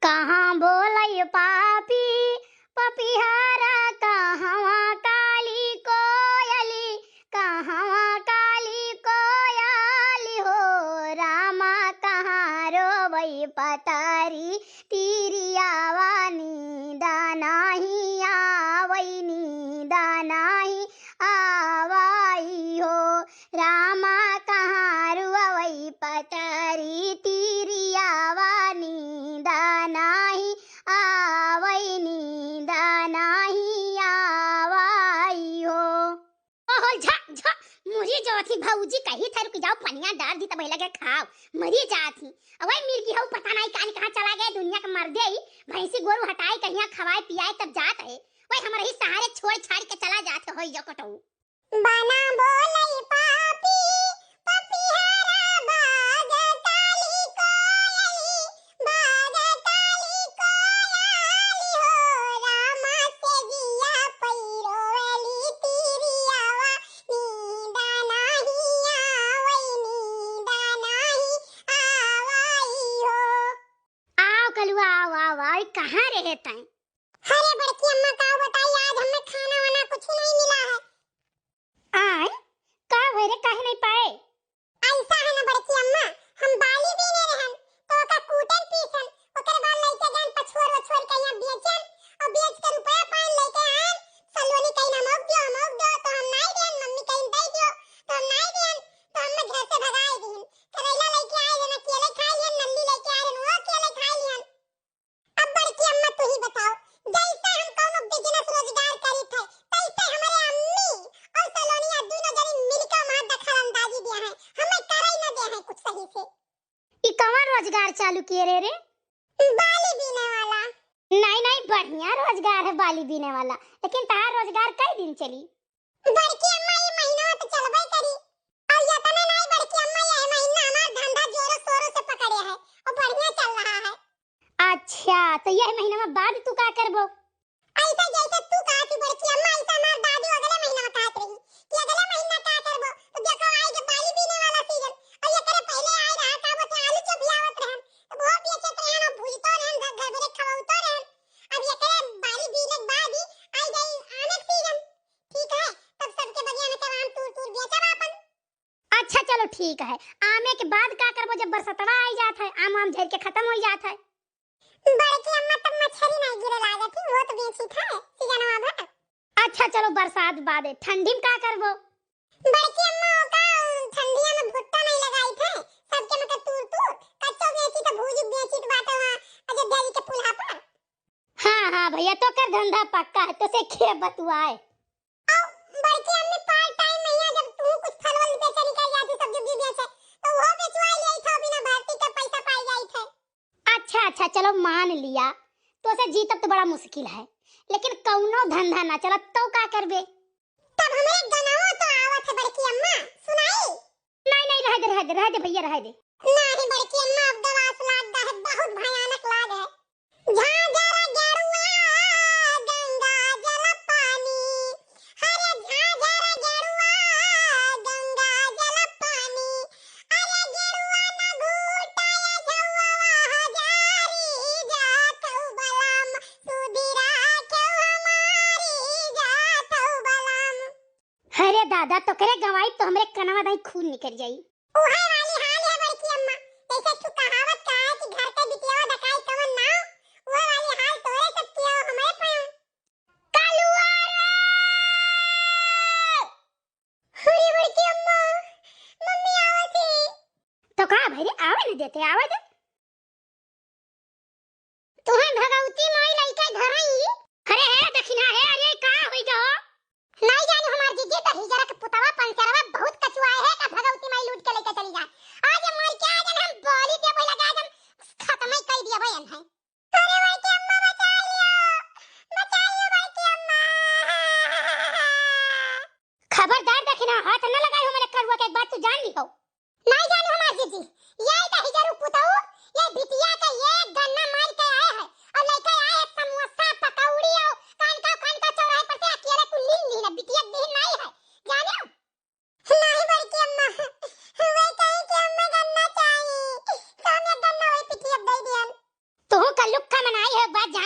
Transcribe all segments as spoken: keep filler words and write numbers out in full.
कहाँ बोलै पापी पपिहरा, कहवा काली कोयली, कहवा काली कोयली हो। रामा कहाँ रोवै पतरी तिरियावा, नींद नाहीं आवै, नींद नाहीं आवै हो। रामा कहाँ रोवै पतरी तिरियावा, नींद नाहीं आवै, नींद नाहीं आवै हो। ओहो, झा, झा, मुरी जोथी भौजी कही थे, "रुक जाओ, पनिया डार दी, तब लगे खाओ।" मरी जात ही। अवै मिर्गी हऊ, पता नाहीं कानी कहाँ चला गए, दुनिया के मर्दे ही। भैंसी गोरू हटाई, कहिया खवाए पियाए, तब जात है। वही हमरा ही सहारे छोड़ छाड़ के चला जात है, होई जो कटऊ। बना बोलै पापी पपिहरा, बाज काली कोयली, बाज काली कोयली हो। रामा से जिया पैरोवली तिरियावा, नींद नाहीं आवै, नींद नाहीं आवै हो। आओ कलुआ, आओ, आओ, आओ, ई कहाँ रहे तैं? अरे बड़की अम्मा, का बताई, आज हमें खाना वाना कुछ नहीं मिला है। आय, का भय रे, काहे नहीं पाए? ऐसा है ना बड़की अम्मा, हम बाली बीने रहन, तो ओका कूटन पीसन, ओकर बाद लइके गन पछोर वछोर के यहाँ बेचन, और बेच के रुपया पान लइके आन। सलोनी कहीं, "हमोक दियो, हमोक दियो," तो हम नहीं देन, मम्मी कहीं, "दे दियो," तो हम नहीं देन, तो हमें घर से भगाए दीन। करेला लइके आए रहन, अकेले खाए लिहन, नल्ली लइके आए रहन, वो अकेले खाए लिहन। अब बड़की अम्मा तू ही बताओ, जैसे हम कौनो business रोजगार करी थे, तैसे हमारे अम्मी और सलोनिया दोनों जनी मिलकर वहाँ दखल अंदाजी दिया है, हमें करे ही न दे है कुछ सही से। ई कौन रोजगार चालू किए रे रे? बाली बीने वाला। नहीं, नहीं, बढ़िया रोजगार है बाली बीने वाला, लेकिन तार रोजगार कई दिन चली? बड़की अम्मा, ये महीना तो चलबे करी। और ये तना नहीं बड़की अम्मा, ये महीना हमार धंधा जोरों शोरों से पकड़े है और बढ़िया चल रहा है। अच्छा, तो यह महीना में बाद तू का करबो? ऐसा जैसे तू कहा थी बड़की अम्मा, ऐसा हमार दादी अगले महीना में कहत रही कि अगले महीना का करबो, तो देखो आई के बाली बीने वाला सीजन, और ये करे पहले आए रहा का बोलते आलू चबियावत रहन, तो वो बेचत रहन और भूजतो रहन, घर, घर में खवाउतो रहन। अब ये करे बाली बीने के बाद ही आई जाई आने सीजन, ठीक है, तब सबके बगिया में तब आम तूर तूर बेचब आपन। अच्छा चलो ठीक है, आमे के बाद का करबो जब बरसतवा आई जात है, आम आम झर के खत्म हो जात है? बड़की अम्मा तब मछरी नहीं गिरे लागत ही, वो तो बेची था सीजनवा भर। अच्छा चलो बरसात बाद है, ठंडी में का करबो? बड़की अम्मा ओका ठंडिया में भुट्टा नहीं लगाई थे, सबके मतलब तूर तूर कच्चो बेची तो भूजी बेची तो बाटे वहाँ अयोध्या जी के पुल्हा पर। हाँ हाँ भैया, तो कर धंधा पक्का है, तो से खे बतुआए। आओ, बड़की अम्मी part time में ही है, जब तू कुछ फल वल बेचे निकल जाती, सब्जी उब्जी बेचे, तो वो बेचवा ले आई था, बिना भर्ती के पैसा पाई जाई थे। अच्छा अच्छा, चलो मान लिया, तो से जीतब तो बड़ा मुश्किल है, लेकिन कौनो धंधा ना चलत तो का करबे? तब हमें गनवा तो आवत है बड़की अम्मा, सुनाई? नहीं नहीं, रह दे, रह दे, रह दे भैया, रह दे। नहीं बड़की अम्मा, अब गवास लाग है, बहुत भयानक लाग है। झाझर गेरुआ गंगा जल पानी, हरे झाझर गेरुआ गंगा जल पानी, अरे गेरुआ न घूटाय झौवा हजारी जात हौ बलम, सुधि राख्यौ हमारी जात हौ बलम। अरे दादा, तोकरे गवाई तो हमरे कनवा दाई खून निकल जाई। उहे वाली हाल है बड़की अम्मा, जैसे तू कहावत का है कि घर के बिटियावा डकाई कवन नाव, उहे वाली हाल तोरे सब किया हमरे पाँव। कालुआ रे! अरे बड़की अम्मा, मम्मी आवत ही। तो का भई रे, आवे न देते, आवे दे। तुहैं भगवती माई लइके घर आई। अरे हे दखिना हे, अरे का होई गो? नाई जानू हमार जीजी, दहिजरा के पुतवा पंचरवा बहुत कचुआए है, का भगवती माई लूट के लइके चली जाए। आज माई के आज हम बोली देबे लगा, आज हम खत्म ही कई दिया बहन है। अरे बड़की अम्मा बचा लियो, बचा लियो बड़की अम्मा। खबरदार दखिना, हाथ न लगाई हो मेरे करुआ के, एक बात तू जान ली हो। नाई जानू हमार जीजी, ये दहिजरू पुतऊ, ये बिटिया के ये गन्ना मार के आए है और लेके आए है समोसा, पकौड़ी और कानका, कानका चौराहे पर से अकेले कुल लीन लीन है, बिटिया के दीन नाई है, जाने हो? नाई बड़की अम्मा, वे कहे कि अम्मा गन्ना चाहिए, तो हमें गन्ना वही पिटिया दे दियन। तू कल्लू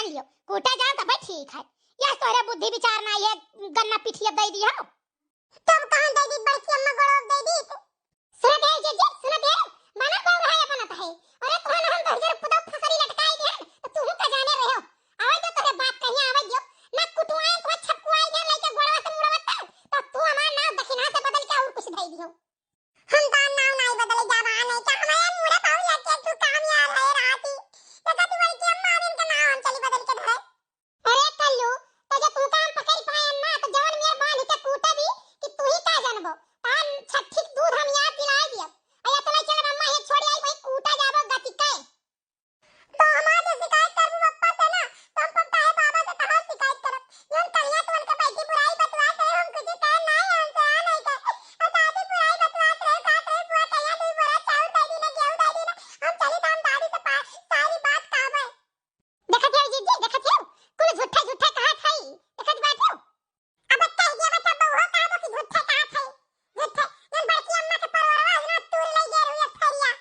लियो, कूटा जाओ तब ठीक है। यह तोहरे बुद्धि विचार ना, ये गन्ना पिठिया दे दिया हो। तब कहाँ दे दी बड़की अम्मा, गोड़वा दे दी। सुनत है जीजी, सुनत है, बना कौन है, बनत है। अरे तोहन हम दहिजर पुतौ फसरी लटकाई दिहन, तो तू का जाने रहो। आवे दो तोरे बाप कहिया आवे दो, ना कुटुआए तो छपकुआई दिहन, लइके गोड़वा से मुड़वा तक, तो तू हमार नाव दखिनहा से बदल के और कुछ दे दियो। हम तो नाव नाई बदले जावा नहीं, क्या हमारे मुड़े पाऊ या के तू काम यार है राती। देखा तू बड़की अम्मा दिन का नाव हम चली बदल के धरे। अरे कल्लू, तो जब तुमका हम पकड़ पाए ना, तो जवन मेर बांध के कूटे भी कि तू ही का जानबो। तान छठी के दूध हम याद दिलाए दियब। अया तो ले चल अम्मा, ये छोड़ आई, वही कूटा जाबो गति के। तो हमार जो शिकायत करबू पप्पा से ना, तो हम पप्पा है बाबा से कहाँ शिकायत करब? जौन कहिया तो उनके बैठी बुराई बतवा से हम कुछ कहे ना है, हमसे आ नहीं कहे। और दादी बुराई बतवा से रहे, कहत रहे, "बुआ कहिया तू बोरा चाउर दे दी ना, गेहूं दे दी ना, हम चली तो हम दादी से पा-, सारी बात कहबे।" देखत हो जीजी, देखत हो, कुल झूठे झूठे कहत है, देखत बात हो। अब कह दिया बच्चा बउहो कहबो कि झूठे कहत है, झूठे। जौन बड़की अम्मा के परवरवा है ना, तूर ले गए रहुए थरिया।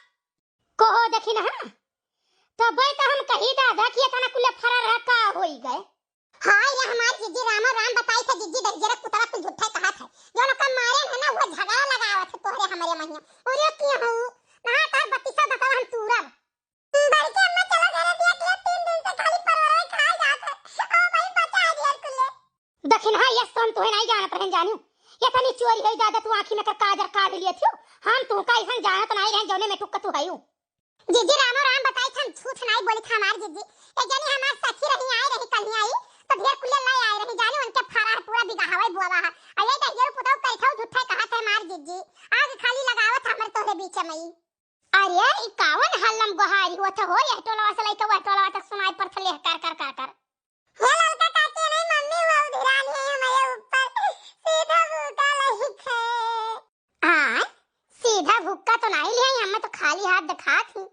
कहो देखी ना, हाँ? तो बे तो हम कही दादा कि इतना कुल फरा रहा का होई गए। हाय रे हमार जीजी, रामो राम बताई थे जीजी, दहिजरा कुतवा कुल झूठे कहत है। जौन ओकर मारे है ना, वो झगड़ा लगावत है तोहरे हमरे महिया। अरे की हूँ, ना तार बत्तीसा दतवा हम तूरब। बड़की अम्मा चलो घरे, दिया कि तीन दिन से खाली परवरवे खाए जात है। ओ भाई बचा है दियर कुल्ले। दखिनहा, ये सन तोहे नहीं जानत रहन जानू। ये तनी चोरी होई दादा, तू आँखी में कर काजर काढ़ लिए थियो। हम तू का ऐसन जानत नहीं रहन जौने में टुक तू हयू। जीजी रामो राम बताई, हम झूठ नहीं बोली था हमार जीजी। एक जनी हमार सखी रही, आई रही कल आई, तो ढेर कुल्ले लाई आई रही जानी, उनके फरार पूरा बिगाहवे बोवा है। अये दहिजर पुतौ कैठौ झूठे कहत है हमार जीजी। आग खाली लगावत हमर तोहरे बीच में। अरे, ई कावन हल्लम गोहारी होत हो? यह टोलवा से लइके वह टोलवा तक सुनाई पड़त ले, कर, कर, कर, कर। हे ललका काकी नहीं, मम्मी वो उधिरानी है हमारे ऊपर। सीधा भूका लहित है। आय, सीधा भूका तो नहीं लिया, हमें तो खाली हाथ दिखा थी।